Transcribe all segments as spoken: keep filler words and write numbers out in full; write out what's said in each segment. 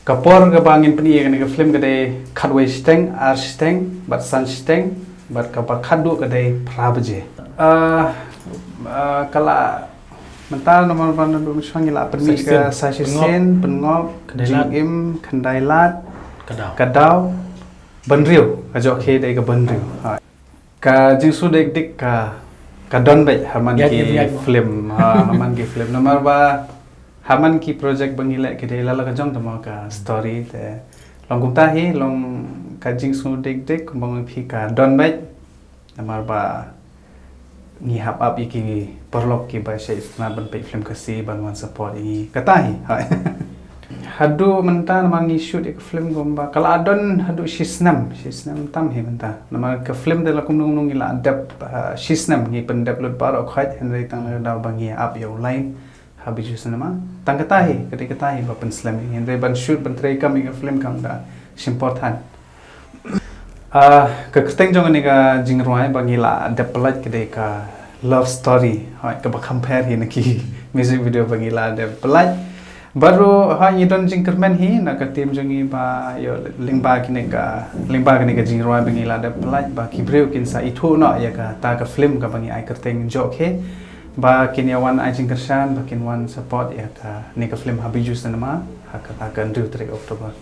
Ka por kaba ngin pyni ïa kane ka film ka dei khatwei shiteng, ar shiteng, bad san shiteng, bad kaba khatduh ka dei phra baje. Ah, ah, ka la mynta namar ba naduh mynshuwa ngi la pyni ka sa shisien, pyngop, jingim, khyndai lad, ka daw, bynriew, ka jong ki dei ka bynriew. Ha. Ka jingsngewdikdik ka, ka don beit ha man ki film, ha, ha man ki film. Namar ba ha man ki project ba ngi leh ki dei la la ka jong te mo ka story te. Long kumta hi, long ka jingsngewdikdik kumba ngi phi ka don beit. Namar ba ngi hap ap ïa ki paralok kiba shait sngewtynnat ban peit film Khasi ban wan support ïa ngi. Kata hi. Hai. Haduh mynta namar ngi shoot ïa ka film kumba ka la don haduh shisnem, shisnem tam hi mynta. Namar ka film te la kumno kumno ngi la dep, ah, shisnem ngi pyndep lut baroh khoit hynrei tang la ka daw ba ngi ap ïa u lai ha Bijou Cinema. Tang kata hi, ka dei kata hi ba pynslem ïa ngi hynrei ban shoot ban treikam ïa ka film kam da shim por than. Ah, ka kyrteng jong kane ka jingrwai ba ngi la dep pyllait ka dei ka love story. Hooid, kaba kham pher hi na ki music video ba ngi la dep pyllait. Bad ruh, hooid, ngi don jingkyrmen hi na ka team jong ngi ba ïoh lyngba kane ka, lyngba kane ka jingrwai ba ngi la dep pyllait ba ki briew kin sa ithuh noh ïa kata ka film kaba ngi ai kyrteng Jokhe. Ba kin ïa wan ai jingkyrshan, ba kin wan support ïa kane ka film ha Bijou Cinema ha kata ka hynriew tarik October.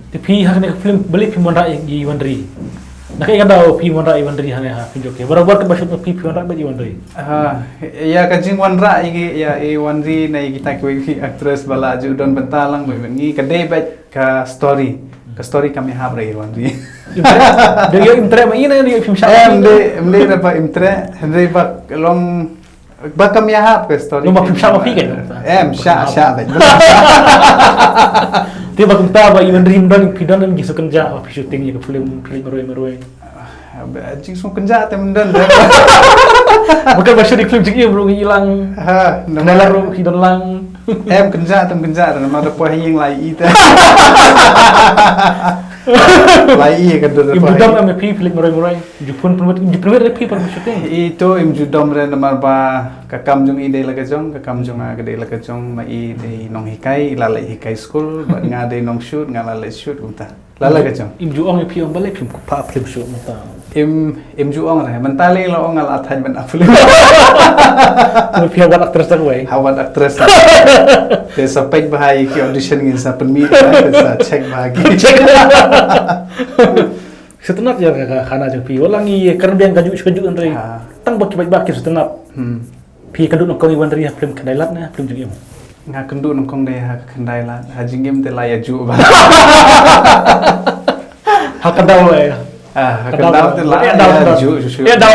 Te phi ha kane ka film balei phi wanrah ïa i Wanri? Na kaei ka daw phi wanrah ïa i Wanri hane ha film Jokhe? Barabor kaba shoot phi, phi wanrah beit ïa i Wanri? Ah, ïa ka jingwanrah ïa i, ïa i Wanri na ïa kita kiwei ki actress ba la ju don bynta lang bad ngi ka dei beit ka story. Ka story kam ïahap re i Wanri. Im treh, dei ïa im treh ma i na ïa phim shah. Em dei, em dei re ba im treh, hynrei ba long Ba kam ïahap ka story. Nang ba phim shah ma phi kan? Em, shah, shah beit. Te ba kumta ba i Wanri im don, phi don ki sngewkynjah ba phi shooting ïa ka film, phi leit marwei marwei. Ah, ba, jingsngewkynjah te ym don. Ba kan ba shooting film jingim ruh ngi lang. Ha, namar ruh phi don lang. Em, kynjah te ym kynjah, namar da poi ha ïing la ïohi te. La ïohi ka dur da poi ha ïing. Im ju dom em phi, phi leit marwei marwei. Ju phone pynwit, ju pynwit re phi ban shooting. I to im ju dom re namar ba ka kam jong i dei la ka jong, ka kam jong nga ka dei la ka jong, ma i dei nonghikai, i la leit hikai skul, bad nga dei nongshoot, nga la leit shoot kumta. La la ka jong. Im ju ong ïa phi ong balei phim kup ha film shoot mynta. Im, im ju ong re, mynta lei la ong nga la thait ban ap film. Phi ha wad actress da kawei. Ha wad actress. Te sa peit bha ïa ki audition ngin sa pynmih, te sa check bha ki. Sngewtynnat ïa ka, ka khana jong phi. Wat la ngi kren biang kajuh shu kajuh hynrei. Ha. Tang ba ki paidbah ki sngewtynnat. Hmm. Phi kynduh nyngkong ïa i Wanri ha film Khyndai Lad ne ha film Jingim? Nga kynduh nyngkong de ha Khyndai Lad. Ha Jingim te la ïa juh bha. Ha ka daw eh. Ah, ha ka daw te la ïa juh shu shu. Ïa daw.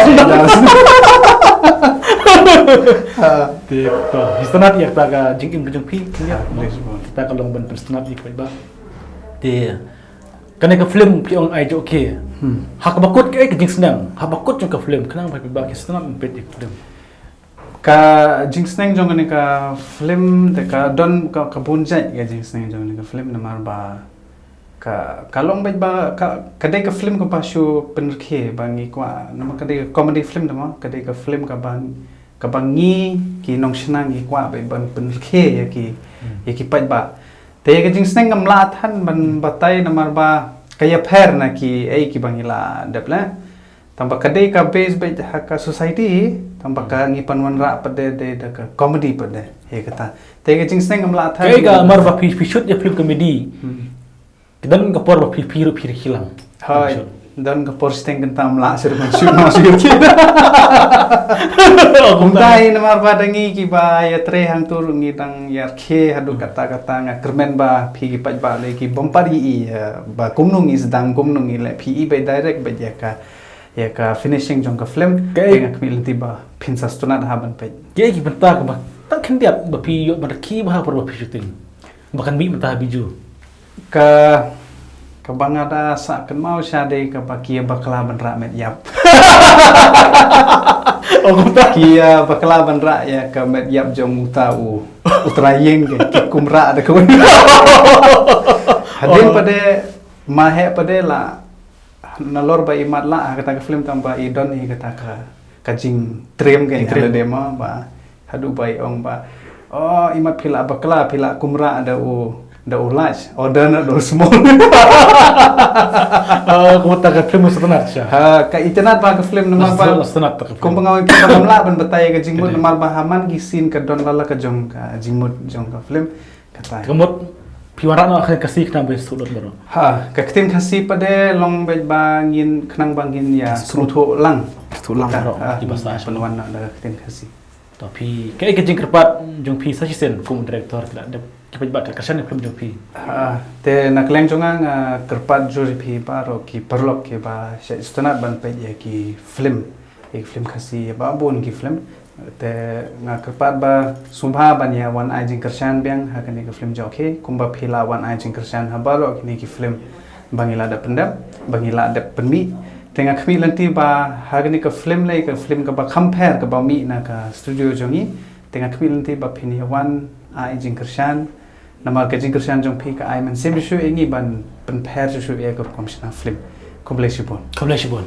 Te to. Sngewtynnat ïa kata ka jingim ka jong phi. Kita ka long ban pynsngewtynnat ïa ki paidbah. Te Kane ka film phi ong ai Jokhe. Hmm. Ha kaba kut kaei ka jingsneng? Ha kaba kut jong ka film khnang ba phi ba ki sngewtynnat ban peit ïa ka film. Ka jingsneng jong kane ka film te ka don ka, ka bun jait ka jingsneng jong kane ka film namar ba ka, ka long beit ba ka, ka dei ka film kaba shu pynrkhie ba ngi kwah namar ka dei ka comedy film namar ka dei ka film kaba, kaba ngi ki nongshna ngi kwah beit ban pynrkhie ïa ki, hmm, ïa ki paidbah. Te ka jingsneng kam lah than ban batai namar ba ka ïapher na kiei kiba ngi la dep leh. Tang ba ka dei ka base beit ha ka society, tang ba ka ngi pynwanrah pat de, de da ka comedy pat de. He kata. Te ka jingsneng kam lah than. Kaei ka mar ba phi, phi shoot ïa film comedy. Hmm. Ki don ka por ba phi, phi ruh phi rkhie lang. Hooid. Don ka por shiteng kynta ym lah shuh ban shoot noh shuh ki. Kumta hi namar ba da ngi kiba ïatrei hangto ruh ngi dang ïarkhie haduh katta katta, nga kyrmen ba phi ki paidbah lei ki bym pat ïohi, eh, ba kumno ngi sdang kumno ngi leh, phi i beit direct beit ïa ka, ïa ka finishing jong ka film. Kaei, nga khmih lynti ba phin sa sngewtynnat ha ban peit. Kaei ki bynta kaba tang khyndiat ba phi ïoh ban rkhie bha ha por ba phi shooting? Ba kan mih mynta ha Bijou. Ka, kaba nga da sah kynmaw sha dei kaba ki ïa bakla ban rah met ïap. Oh, kumta. Ki ïa bakla ban rah ïa ka met ïap jong uta u, u trai ïing ki, ki kum rah da ka. Hadien pat de, ma heh pat de la nalor ba i mat lah ha kata ka film tang ba i don hi kata ka, ka jingtriem ka, jingtriem, ha lade ma ba haduh ba i ong ba, "Oh, i mat phi la bakla, phi la kum rah da u, da u large, order na da u small. Ka mut ta ka film u sngewtynnat sha. Ha, ka itynnat ba ka film namar ba Sngewtynnat ta ka film. Kumba nga ong, ka ngam lah ban batai ka jingmut namar ba ha man ki scene ka don la la ka jong ka jingmut jong ka film. Kata. Ka mut phi wanrah noh ha ka Khasi khnang ba shu lut baroh. Ha, ka ktien Khasi pat de long beit ba ngin khnang ba ngin ïa sngewthuh lang. Sngewthuh lang baroh Ha, ki basa. pynwan na da ka ktien Khasi. To phi, kaei ka jingkyrpad jong phi sa shisien kum director, ki la dep, ki paidbah ki la kyrshan ïa ka film jong phi? Ha, te na ka liang jong nga nga kyrpad jur ïa phi baroh ki paralok kiba sngewtynnat ban peit ïa ki film, ïa ki film Khasi, ïa ba bun ki film. Te nga kyrpad ba sngewbha ban ïa wan ai jingkyrshan biang ha kane ka film jong phi, kumba phi la wan ai jingkyrshan ha baroh kine ki film ba ngi la dep pyndep, ba ngi la dep pynmih. Te nga khmih lynti ba ha kane ka film lei ka film kaba kham pher kaba mih na ka studio jong ngi. Te nga khmih lynti ba phin ïa wan ai jingkyrshan. Namar ka jingkyrshan jong phi ka ai mynsiem shuh shuh ïa ngi ban pynpher shuh shuh ïa ka rukom shna film. Khublei shibun. Khublei shibun.